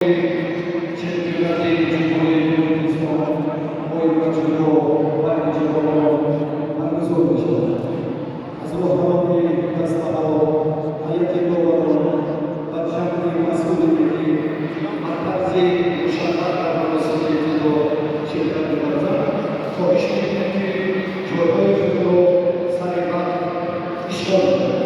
Чемпионати Ҷумҳурии Тоҷикистон оид ба ҷудо байни ҷавонон баргузор мешавад. Аз роҳбарони дастаҳо, ҳайати доварон ва ҷамъи масъулине, ки ба тарзи мушаххас дар маросими ибтидо ширкат меварзанд, хоҳиш мекунем, ки ҷойҳои худро сари вақт ишғол кунанд.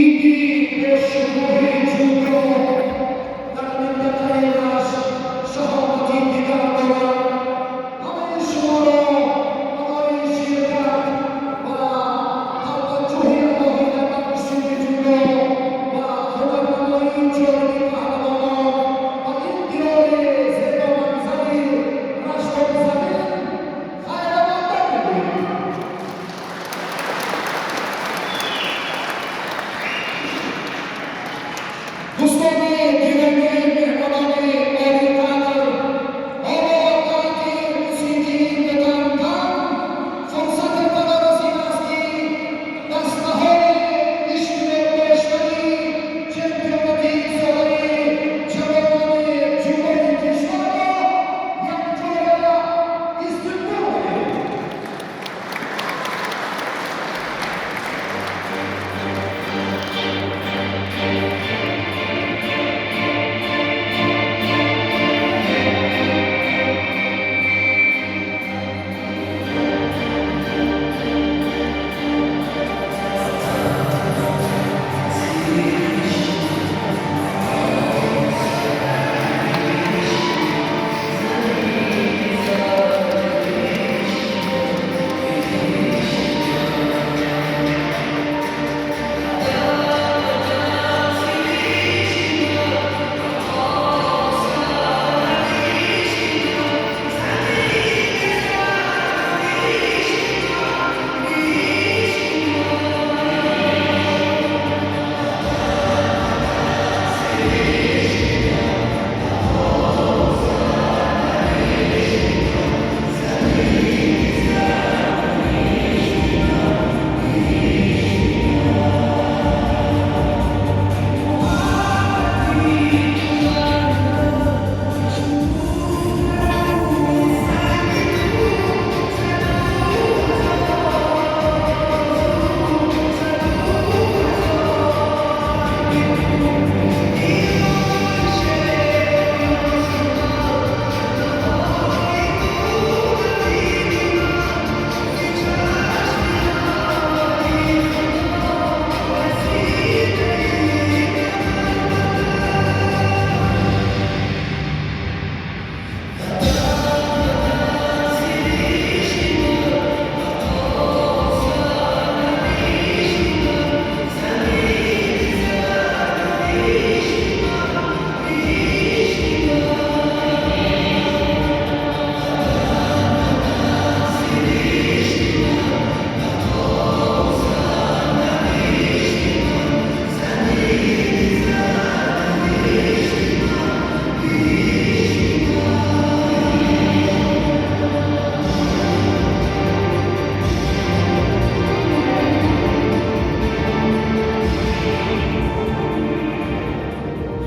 Иди бошукӯҳи ҷудо дар минтақаи Рашт шаҳомати дигар дорад. Ҳамаи шуморо барои ширкат ва таваҷҷӯҳи алоҳида ба куштини ҷудо ва ҳунарнамоии ҷолиби паҳлавонон ва ин диёри зебоманзари Раштобзамин хайрамондам мегӯем. Дӯстони гиромӣ, меҳмонони олиқадр, ҳоло таҳти мусиқии мутантан фурсати фаро аст, ки дастаҳои иштирокдоштаи чемпионати солаи ҷавонони ҷумҳурии кишварро якҷоя истиқбол кунем.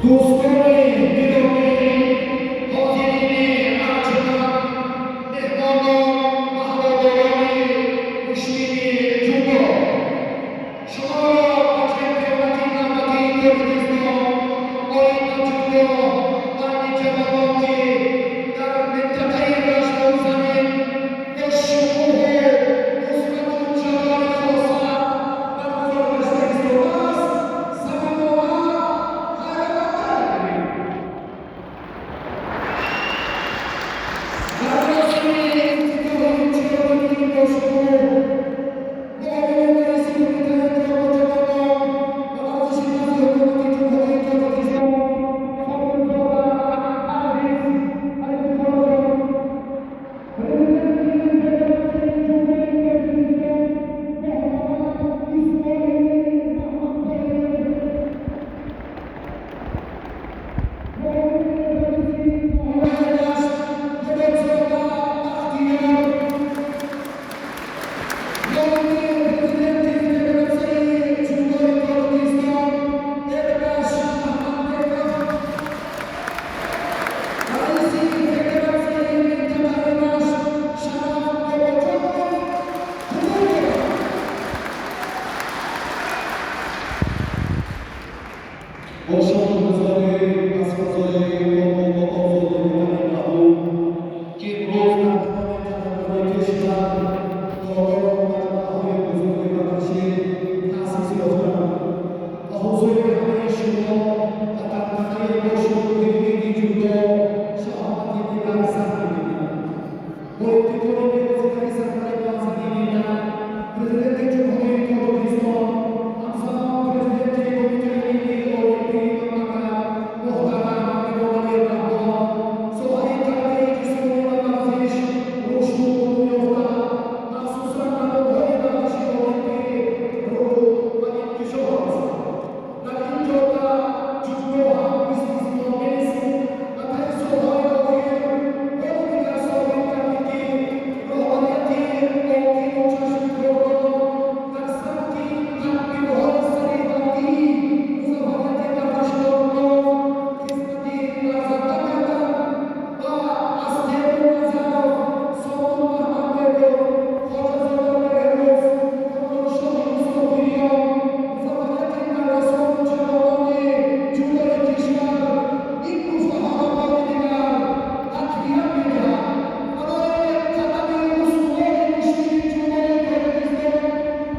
Дӯстони гиромӣ, ҳозирини арҷманд, меҳмонон ва ҳаводорони куштини ҷудо, шуморо ба чемпионати навбатии Тоҷикистон Бо шукргузорӣ аз фазои ободу озоди ватани маҳбуб, ки имрӯз дар тамоми қаламрави кишвар толору маҷмӯаҳои бузурги варзишӣ таъсис ёфтанд ва ҳузури ҳамаи шумо ва тантанаи бошукӯҳи иди ҷудо шаҳомати дигар сар мебинад. Бо ибтикори бевоситаи сарвари муаззами миллат, Президенти Ҷумҳурии Тоҷикистон, ҳамзамон Президенти Кумитаи миллии олимпии мамлакат муҳтарам Эмомалӣ Раҳмон, соҳаи тарбияи ҷисмонӣ ва варзиш рушду нумӯ ёфта, махсусан намудҳои варзиши олимпӣ рӯ ба инкишоф аст. Дар ин ҷода ҷудо ҳам истисно нест ва таи солҳои охир бори дигар собит гардид, ки роҳбарияти оқилу чашмкордон дар самти тадбирҳои саривақтии музаффарияти варзишкорон хизмати арзанда карданд ва аз Темур Назаров, Сомон Маҳмадбеков, Хоҷазода Беҳрӯз, Комроншоҳи Мусофириён музаффарияти наврасону ҷавонони ҷудои кишвар ин гуфтаҳоро бори дигар тақвият медиҳад. Барои қадами устувори муштини ҷудои Тоҷикистон,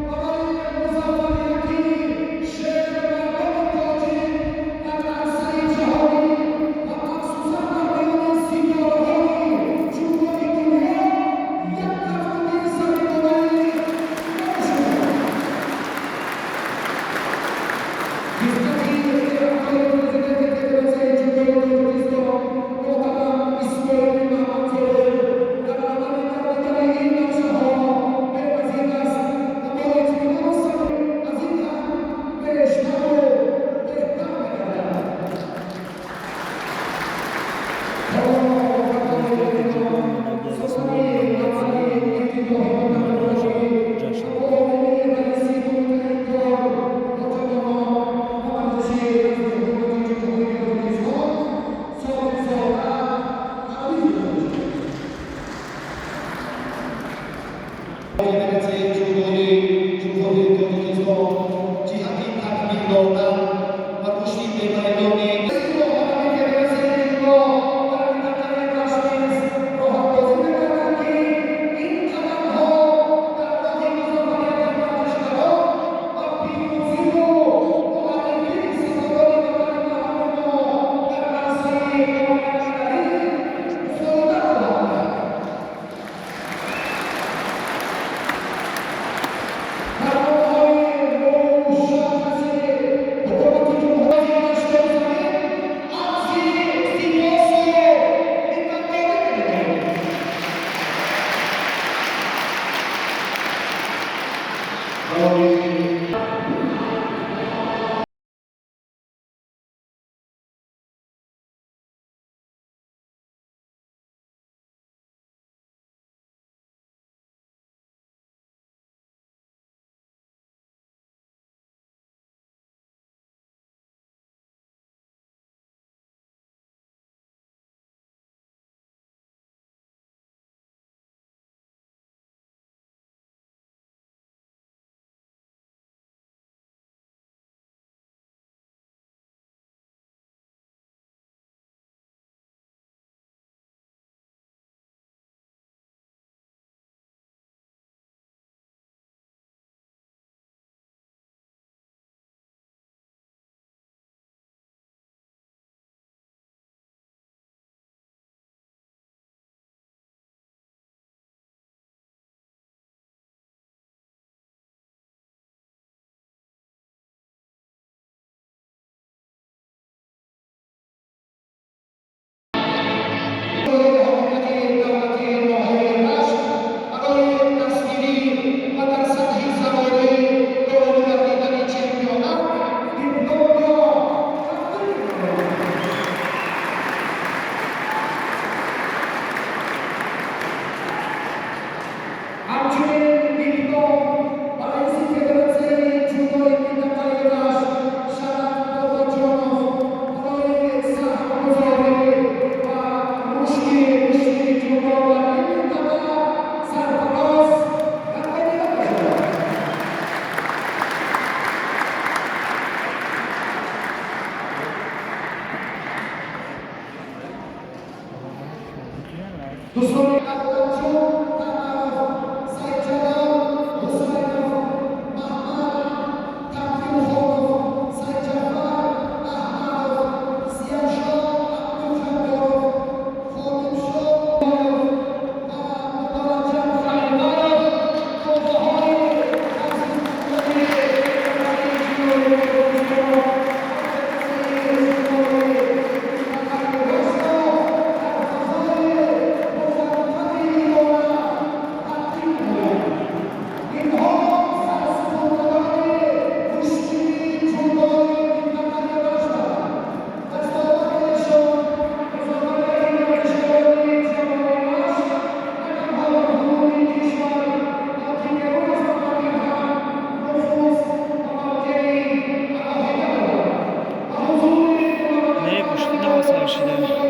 барои музаффарияти шермардони тоҷик дар арсаи ҷаҳонӣ ва махсусан дар миёни ситораҳои ҷудои дунё як кафкӯбии самимонаи шумо. Хизмати раҳбари Президенти Федератсияи ҷудои Тоҷикистон муҳтарам Исмоили Маҳмадзоир дар амалӣ гардидани ин нақшаҳо беназир аст ва бо итминону аз ин ҳам бештару беҳтар мегардад. Сухани аввали ифтитоҳи Ҷашн. Муовини раиси Кумитаи кор бо ҷавонон ва варзиши назди Ҳукумати Ҷумҳурии Тоҷикистон Собирзода Парвиз гузошта. Федератсияи ҷудои Ҷумҳурии Тоҷикистон ҷиҳати такмил додан ва рушди бемайлони Роҳбари Федератсияи ҷудо дар минтақаи Рашт низ роҳандозӣ мекарданд, ки ин қадамҳо дар роҳи музаффарияти варзишгарон ва пирӯзиву муаррифии сазовори ватани маҳбуби мо дар арсаи байналмилалӣ мусоидат хоҳад кард. Фармонҳои мушаххаси Ҳукумати Ҷумҳурии Ҳаштозамин. Дӯстони Давлатҷон Тамаров, Сайдҷалол Ҳусайнов, Маҳмад Тамтимухонов, Сайдҷафар Аҳмадов, Сияшо Абдуҷабборов, Ходимшо ва Мубораҷон Халилбаев туҳфаҳои азизони ҷумҳурии Тоҷикистон, ро дар фазои муваққати идона тақдим намоянд. Инҳо сарсупурдагони гӯштини ҷудои минтақаи Раштанд. Дастоварди эшон музофарияти варзишгарони ҷавони Рашт на танҳо дар ҳудуди кишвар, балки берун аз мамлакат ҳам нуфуз ва мавқеи алоҳида дорад. Ба ҳузури Не, гӯштӣ навасар шида.